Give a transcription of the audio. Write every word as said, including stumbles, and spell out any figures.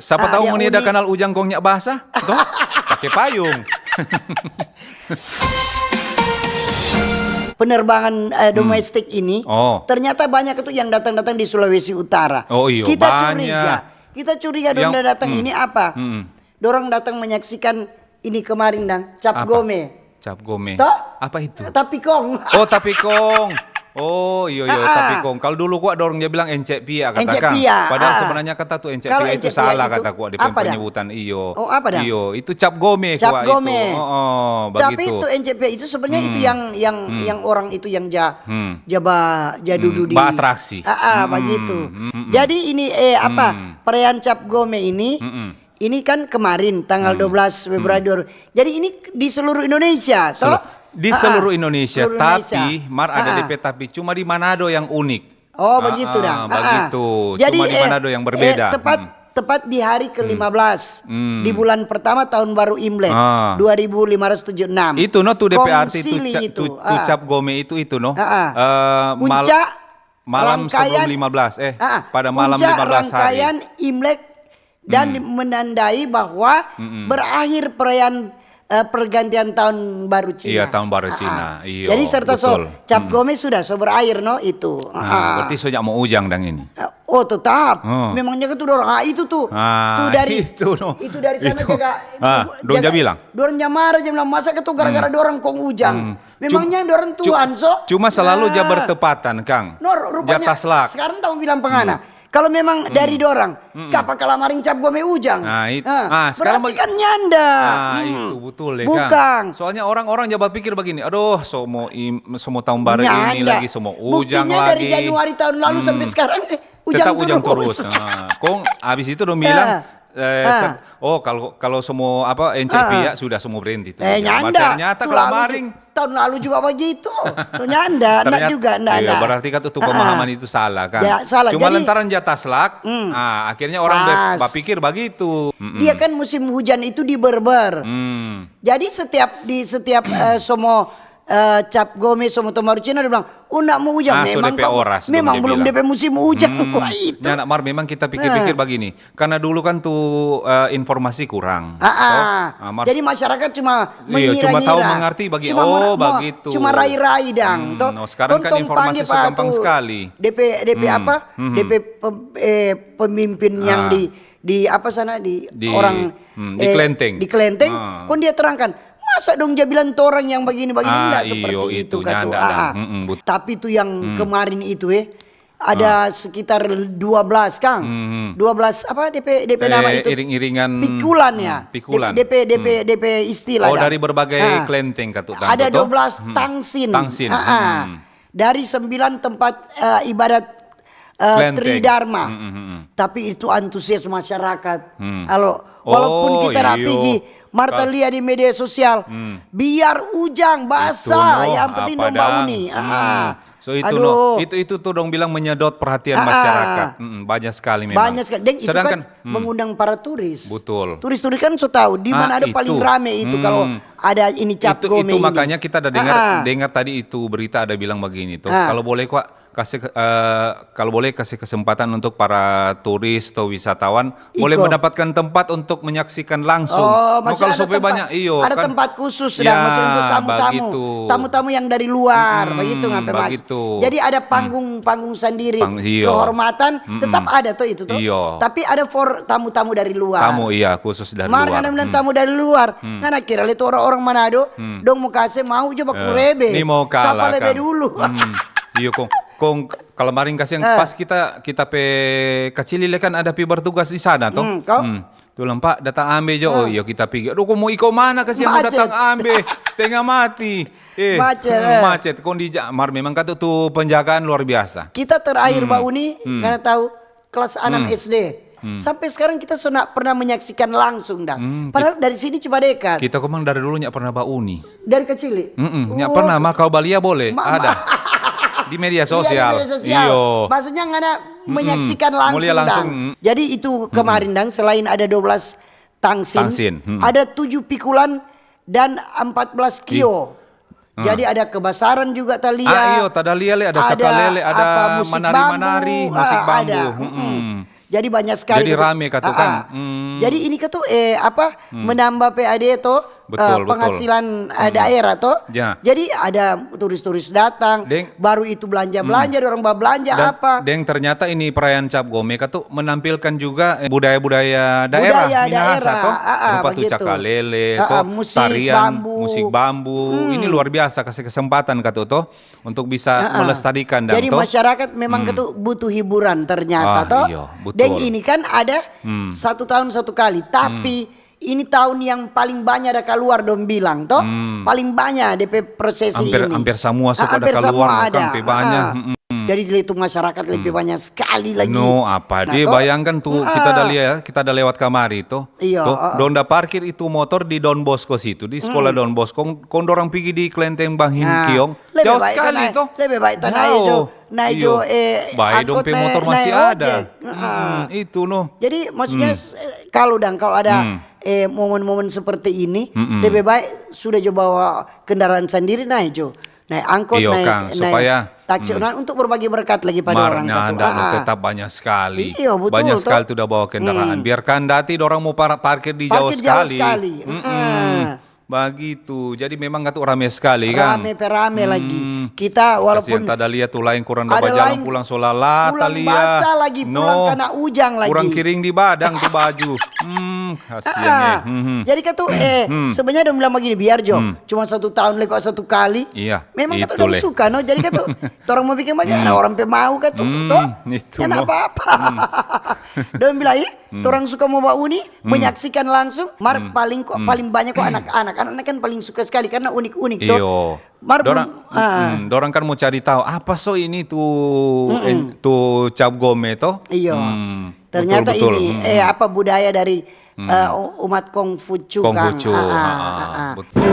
Sapa tahu ngoni ada kanal ujang kong nya basah, toh? Pake payung. Penerbangan eh, domestik ini Oh. ternyata banyak itu yang datang-datang di Sulawesi Utara. Oh, iyo, Kita banyak. curiga. Kita curiga dong Yang- datang hmm. ini apa? Hmm. Dorang datang menyaksikan ini kemarin dang, cap Apa? gome. Cap gome. Toh? Apa itu? Tapi kong. Oh, tapikong. Oh, iyo, iyo, Ah, ah. tapikong. Kalau dulu kwa dorong dia bilang encek pia, Encek katakan. pia, Padahal ah. Sebenarnya kata tu encek Kalau pia itu encek pia salah itu kata kwa dia apa dah? Penyebutan. Iyo. Oh, apa dah? Iyo, itu cap gome Cap kwa gome. Itu. Oh, oh, Tapi begitu. Itu encek pia itu sebenarnya itu yang yang yang orang itu yang ja, Hmm. jaba jadu Hmm, dudi. Baatraksi. Ah, ah, Hmm, begitu. hmm, hmm. Jadi ini eh apa Hmm. perayaan cap gome ini Hmm. ini kan kemarin tanggal dua belas Februari. Jadi ini di seluruh Indonesia toh? Selu- di Ah, ah. seluruh Indonesia, Seluruh tapi Indonesia. Mar ada Ah, ah. D P tapi cuma di Manado yang unik. Oh Ah, begitu ah, dah. Ah, ah. Begitu. Jadi Cuma di eh, Manado yang eh, berbeda. tepat Hmm. tepat di hari ke-lima belas Hmm. di bulan pertama tahun baru Imlek Ah. dua ribu lima ratus tujuh puluh enam. Itu no tu D P R T Kong Sili tu, ca- itu. tu, tu Ah. cap gome itu itu no. Ah, ah. Eh, mal- Puncak malam rangkaian- sebelum lima belas eh Ah, ah. pada malam Puncak lima belas hari. Rangkaian Imlek dan Hmm. menandai bahwa Mm-mm. berakhir perayaan eh, pergantian tahun baru Cina. Iya, tahun baru Ah, Cina. ah. Iyo, Jadi serta so betul. cap Mm. gome sudah so berakhir no itu. Ah, Nah, ah. berarti so nya mo ujang dang ini. Eh, Oh tetap. Oh. Memangnya itu dorang ah, itu tuh. Ah, tuh dari itu no. Itu dari sana Itu. jaga. Ah, dong ja bilang. Dorang ja mara ja bilang masa itu gara-gara dorang kong ujang. Hmm. Memangnya Cum- dorang cu- Tuhan so. Cuma selalu ja Ah. bertepatan, Kang. No, ru- rupanya Jatah slak. Sekarang tau bilang pangana. Kalau memang dari dorang, kapa kalamaring cap gome ujang? Nah, itu. Ah, Ah, sekarang berarti bagi- kan nyanda. Ah, Hmm. itu betul deh, Bukang. Kang. Soalnya orang-orang ja bapikir begini, aduh, so mo im, so mo tahun baru ini Nyanda. Lagi, so mo ujang Buktinya lagi. dari Januari tahun lalu Hmm. sampai sekarang eh, ujang Tetap ujang terus. terus. Nah, kong abis itu dong bilang, Ah. eh, Ah. se- oh kalau kalau so mo apa N C P Ah. ya sudah so mo berhenti tu. Eh, ujang. nyanda. Ternyata Tuh lalu kemarin ju- tahun lalu juga begitu. Tuh nyanda, enggak Ternyata- juga, enggak iya, ada. Berarti kan tu Ah, ah. Pemahaman itu salah kan. Ya, salah. Cuma Jadi- lantaran jatah slak, Hmm. ah, akhirnya orang be- Pas. bapikir begitu. Mm-mm. Dia kan musim hujan itu di Berber. Hmm. Jadi setiap di setiap eh, so mo eh, cap gome so mo tahun baru Cina dia bilang, "Oh, ndak mau ujang." Ah, so Memang depe kau- oras dong memang dia belum bilang. depe musim ujang. Hmm. Wah, itu. Nah, Mar, memang kita pikir-pikir Nah. Begini, karena dulu kan tu eh, informasi kurang. Ah, ah. Toh? Ah, Mar- Jadi masyarakat cuma Iya, cuma tahu mengira-ngira. mengerti bagi, Cuma oh, mau- mau- begitu. Cuma rai-rai dang. Hmm, Toh? no, sekarang kan Kong informasi pangge so gampang pa tu sekali. D P D P Hmm, apa? hmm. D P pem- eh, pemimpin yang Ah. di di apa sana di, Di- orang hmm, di eh, Klenteng. Di Klenteng. Ah. Kong dia terangkan, masa dong ja bilang torang yang begini-begini Ah, enggak iyo, seperti itu, itu kata. nyanda, Ah, dah. ah. Mm-mm, but- Tapi tu yang kemarin itu eh ada sekitar dua belas kang. Hmm. Dua belas apa D P D P nama Eh, itu? iring-iringan, Pikulan ya. hmm, pikulan. D P D P D P istilah. Oh, Dah. dari berbagai Ah. klenteng katu Ada toh? dua belas Hmm. tangsin. Tangsin. Ah, ah. Hmm. Dari sembilan tempat eh, ibadat eh, Klenteng. Tridharma. Hmm, hmm, hmm. Tapi itu antusias masyarakat. Hmm. Kalau Oh, walaupun kita iyo. rapigi, Marta Kal- lia di media sosial, Hmm. biar ujang basah, Itu, no, yang penting apa dong bau dang? nih. Ah, Hmm. ah. So itu Aduh. no, itu itu tuh dong bilang menyedot perhatian Ah, ah. Masyarakat. Mm-mm, banyak sekali memang. Banyak sekali. Dan itu Sedangkan kan hmm, mengundang para turis. Betul. Turis-turis kan so tahu di Ah, mana ada itu. paling rame itu Hmm. kalau ada ini cap itu, gome itu ini. makanya kita ada dengar Ah, ah. dengar tadi itu berita ada bilang begini tuh. Ah. Kalau boleh kok kasih ke- eh, kalau boleh kasih kesempatan untuk para turis atau wisatawan boleh Iko. Mendapatkan tempat untuk menyaksikan langsung. Oh, Mau masih kalau ada sampai tempat, banyak iyo ada kan. Tempat khusus Ya, dah, maksudnya untuk tamu-tamu, begitu. Tamu-tamu yang dari luar, Hmm, begitu ngape mas. Begitu. Jadi ada panggung-panggung sendiri, Pang-, iyo. Kehormatan Mm-mm. Tetap ada tuh itu tuh. Iyo. Tapi ada for tamu-tamu dari luar. Tamu iya khusus dari Mar luar. Ngana bilang Hmm. Tamu dari luar, ngana kira le tu orang-orang Manado, dong mau kase mau jo baku rebe. Ini mau kalah Sapa lebe kan? Dulu? Hmm. Iyo kong kong kalau maring kasiang Eh. Pas kita kita pe kacili le kan ada pi bertugas di sana toh. Hmm, kau? Tulang Pak datang ambe jo. Oh iyo kita pigi. Aduh kong mau iko mana kasiang mau Macet. Datang ambe setengah mati. Eh, Macet, hmm, eh. Macet kong di Ja- Mar memang kata tu penjagaan luar biasa. Kita terakhir Mbak Uni, Hmm. Ngana tahu kelas enam S D. Sampai sekarang kita so ndak pernah menyaksikan langsung dah. Hmm, Padahal dari sini cuma dekat. Kita komang dari dulu nyak pernah Mbak Uni. Dari kecil. Mm-mm, nyak Oh, pernah mah kau balia boleh Ma- ada ma- di media Iya, di sosial. Media sosial. Iyo. Maksudnya Ngana menyaksikan Mm-mm. langsung, Mulia langsung, dang. mm. Jadi itu kemarin dang selain ada dua belas tangsin, Tangsin, mm-mm. Ada tujuh pikulan dan empat belas kio. Jadi ada kebasaran juga talia. Ah iyo, tada lia le ada, cakalele, ada apa, musik manari-manari, bambu, musik ah, bambu. Ada. Mm-mm. Jadi banyak sekali. Jadi rame katu kan. Hmm. Jadi ini katu, eh, apa, menambah P A D to, eh, penghasilan, eh, daerah to. Ya. Jadi ada turis-turis datang, baru itu belanja-belanja, orang babelanja apa. Deng ternyata ini perayaan Cap Gome katu menampilkan juga, eh, budaya-budaya daerah Minahasa to. Rupa tu cakalele to, tarian, musik bambu. Ini luar biasa, kasih kesempatan katu to untuk bisa melestarikan dang. Jadi masyarakat memang katu butuh hiburan ternyata to. Deng ini kan ada satu tahun satu kali, tapi ini tahun yang paling banyak ada kaluar dong bilang to. Paling banyak D P prosesi ini. Hampir samua so ada kaluar, kan pe banyak. Jadi itu masyarakat lebih banyak sekali lagi. No, apa dia bayangkan tu, kita ada lia-, kita ada lewat kamari to. Iya, to, dong da parkir itu motor di Don Bosco situ, di sekolah Don Bosco. Kong, kong dorang pigi di Klenteng Bangkiong. Jauh sekali to. Lebe bae ta nae jo, nae jo, eh, bae dong pe motor masih ada. Itu no. Jadi maksudnya, kalau dang, kalau ada, eh, momen-momen seperti ini, lebe bae sudah jo bawa kendaraan sandiri nae jo. Nae angkot, nae taksi online untuk berbagi berkat lagi pada orang katu. Tetap banyak sekali. Banyak sekali tu da bawa kendaraan. Biarkan dati dorang mo par-, parkir di jauh sekali. Bagitu. Jadi memang katu rame sekali kan. Rame pe rame lagi. Kita walaupun kasian, tada lia tu laeng kurang da bajalang, pulang so lalata lia. Pulang basah lagi, pulang kana ujang lagi. Kurang kiring di badang tu baju. Hmm, kasian. Jadi katu, eh, sebenarnya dong bilang bagini, biar jo, cuma satu tahun leko satu kali. Iya. Memang katu dong suka no. Jadi katu, torang mo bikin bagaimana, orang pe mau katu to. Itu no. Apa-apa. Dong bilang, ih, torang suka mo bauni, menyaksikan langsung, mar paling ko, paling banyak ko anak-anak. Anak-anak kan paling suka sekali karena unik-unik to. Iyo. Mar dorang, dorang kan mo cari tau apa so ini tu, eh, tu Cap Gome to. Iyo. Ternyata ini, eh, apa, budaya dari, eh, umat Kongfucu. Kongfucu. Betul.